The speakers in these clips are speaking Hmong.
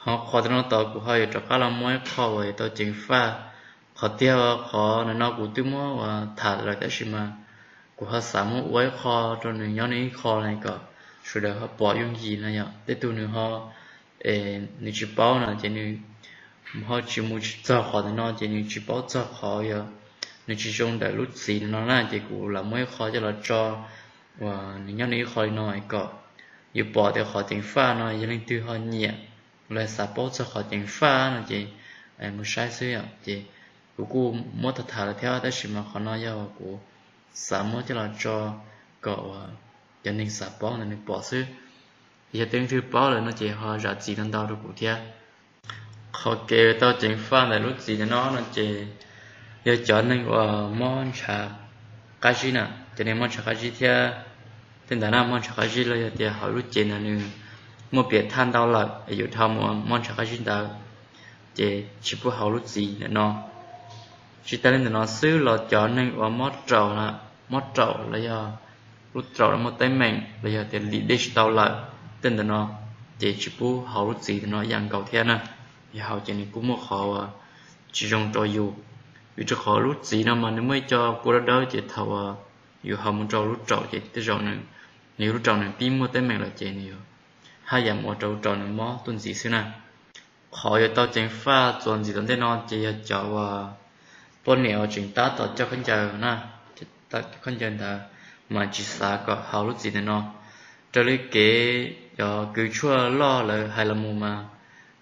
Ho qhov tam no tod kuv ho yuav rov qab los muab ib qho uas yuav tau ceev faj. Qhov tiag qhov ntawm no kuv twb muab uas tham lawm tab sis mas kuv ho xav muab ua ib qho rau nws nyob nws ib qho na kom sawv daws ho pom yooj yim no yom. Tej tug nws ho, nws tsis paub no ces nws ho tsis mus tsis txog qhov ntawm no ces nws tsis paub txog qhov yog nws tsis zoo ntawm lub txiv no na. Ces kuv lam muab ib qho coj los tso uas nws nyob nws ib qho li no kom yus pom tias qhov ceev faj no yog leej twg ho nyiam los xav paub txog qhov ceev faj no ces mus saib xwb yom. Ces kuv kuj muab tham tham lawm thiab tab sis mas qhov no yog kuv xav muab coj los tso kom uas cov neeg xav paub ntawd nws pom xwb. Yog tej leej twg paub lawm no ces ho zam txim ntau ntau rau kuv thiab. Qhov kev tau ceev faj ntawm lub txiv ntawm no no ces yog cov neeg uas mob ntshav qab zib na, cov neeg mob ntshav qab zib thiab tej ntawd na, mob ntshav qab zib los yog tias hauv lub cev ntawd nws muaj piam thaj ntau lawm es yuav dhau mus mob ntshav qab zib ntawd ces tsis pub haus lub txiv ntawm no. Tsis tas li ntawm no xwb los cov neeg uas mob raum, mob raum los yog lub raum no muaj teeb meem los yog tias lim dej tsis tau lawm, tej ntawm no ces tsis pub haus lub txiv ntawm no ib yam nkaus thiab na. Yog haus ces nws kuj muaj qhov uas tsis zoo rau yus, vim rau qhov lub txiv no mas nws muaj ib co kua dawb dawb ces thaum uas yus haus mus rau lub raum ces tej zaum nws, nws lub raum nws pib muaj teeb meem lawm ces nws yuav haj yam mus ua rau lub raum nws mob tuaj ntxiv xwb na. Qhov yuav tau ceev faj txuas ntxiv tom ntej no ces yog cov uas poj niam uas tseem tab tom coj khaub ncaws na, coj khaub ncaws ntawd mas tsis xav kom haus lub txiv ntawm no. Raws li kev cov kws tshuaj loj lawv hais los mus mas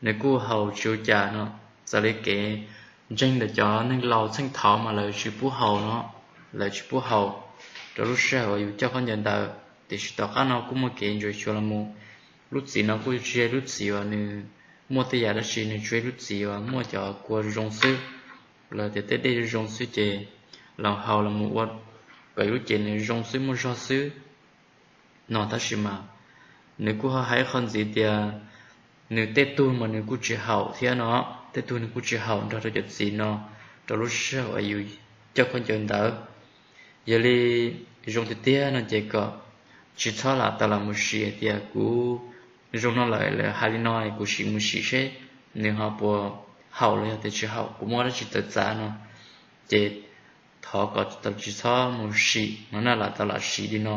nws kuj haus tsis ua cas no. Txawm li kev ntseeg ntawm cov neeg laus txheej thaud mas lawv tsis pub haus no, lawv tsis pub haus rau lub sij hawm uas yus coj khaub ncaws ntawd. Tiam sis tom qab no kuj muaj kev ntsuas xyuas los mus, lub txiv no kuj tsis yog lub txiv uas nws muaj tej yam dab tsi, nws tsuas yog lub txiv uas muaj cov kua zoo xwb los tias tej dej zoo xwb ces los haus los mus ua kom yus lub cev nws zoo xwb muaj zog xwb no. Tab sis mas nws kuj ho hais ib qho ntxiv tias nws tej tug mas nws kuj tsis haum thiab no, tej tug nws kuj tsis haum nrog rau cov txiv no rau lub sij hawm uas yus coj khaub ncaws ntawd. Yog li zoo tiag tiag no ces kom tsis txhob lam tau los mus sim hais tias kuv zoo no lawm lawv hais li no kuv sim mus sim seb nws ho puas haum los yog tias tsis haum, kuv muaj dab tsi tawm txav no ces thov kom tsis txhob mus sim no na, lam tau lam sim li no.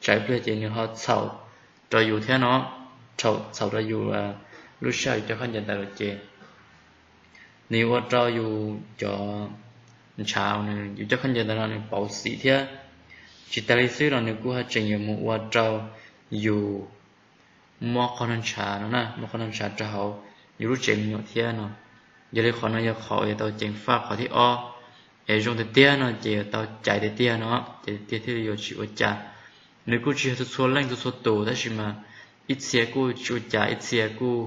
Tsam ib pliag ces nws ho txhaum rau yus thiab no, txhaum rau yus lub sij hawm yus coj khaub ncaws ntawd lawm ces nws yuav ua rau yus cov ntshav uas nws yus coj khaub ncaws ntawd no nws pauv xim thiab. Tsis tas li xwb los nws kuj ho tseem yuav mus ua rau yus mob qhov ntshav no na, mob qhov ntshav rau hauv yus lub tsev me nyuam thiab no. Yog li qhov no yog qhov yuav tau ceev faj qhov thib ob. Es zoo tiag tiag no ces yuav tau caiv tiag tiag no, caiv tiag tiag thiaj li yuav tsis ua cas. Nws kuj tsis yog txhua txhua leej txhua txhua tus tab sis mas ib txhia kuj tsis ua cas, ib txhia kuj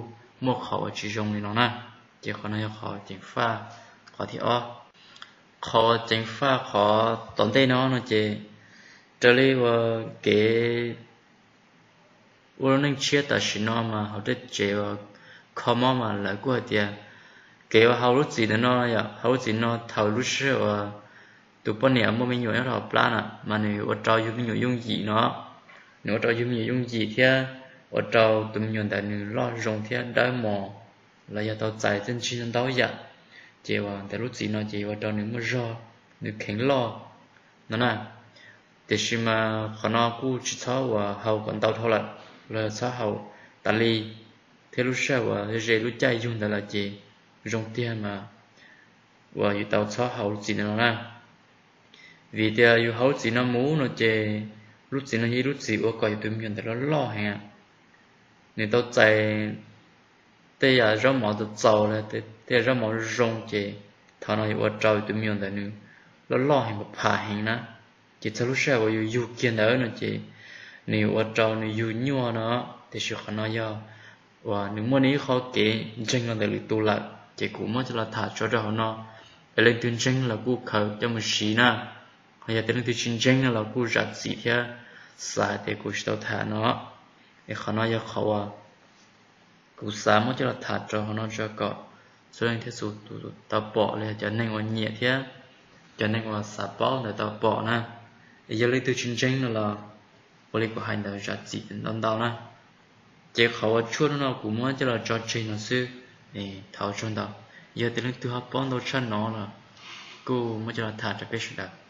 muaj qhov uas tsis zoo li no na. Ces qhov no yog qhov ceev faj qhov thib ob. Qhov ceev faj qhov tom ntej no no ces raws li uas kev ua lub neej tshiab tam sim no mas hauv tej tsev uas kho mob mas lawv kuj hais tias kev uas haus lub txiv ntawm no yom, haus lub txiv no thaum lub sij hawm uas tus poj niam muaj me nyuam nyob rau hauv plab na mas nws ua rau yug me nyuam yooj yim no, nws ua rau yug me nyuam yooj yim thiab ua rau tus me nyuam ntawd nws loj zoo thiab dawb mos los yog tau txais txiaj ntsig ntau yam. Ces uas ntawm lub txiv no ces ua rau nws muaj zog, nws kheev loj no na. Tiam sis mas qhov no kuj tsis txhob uas haus kom ntau dhau lawm los txhob haus tas li, thiab lub sij hawm uas ze lub caij yug ntawd lawm ces zoo tiag mas uas yus tau txhob haus lub txiv ntawm no na. Vim tias yus haus lub txiv no mus no ces lub txiv no yog ib lub txiv ua kom yus tus me nyuam ntawd loj loj heev, nws tau txais tej yam zaub mov txaus txaus los tej yam zaub mov zoo ces thaum no yuav ua rau yus tus me nyuam ntawd nws loj loj heev, pham heev na. Ces txog lub sij hawm uas yus yug kiag ntawd no ces nws yuav ua rau nws yug nyuaj no. Tiam sis qhov no yog uas nws muaj nws ib qho kev ntseeg los ntawm lwm tus lawm ces kuv muab coj los tham tso rau hauv no. Es leej twg ntseeg los kuj khaws coj mus siv na, ho yog tias leej twg tsis ntseeg no los kuj zam txim thiab xav hais tias kuv tsis tau tham no. Es qhov no yog qhov uas kuv xav muab coj los tham rau hauv no tso kom txhua leej thiab txhua tus tau pom los yog cov neeg uas nyiam thiab cov neeg uas xav paub ntawd tau pom na. Es yog leej twg tsis ntseeg no los ua li kuv hais ntawd zam txim ntau ntau na. Ces qhov uas tshuaj hnub no kuv muab coj los tso tseg no xwb. Thov tsaug ntau. Yog tias leej twg ho paub ntau tshaj no los kuj muab coj los tham rau peb sawv daws.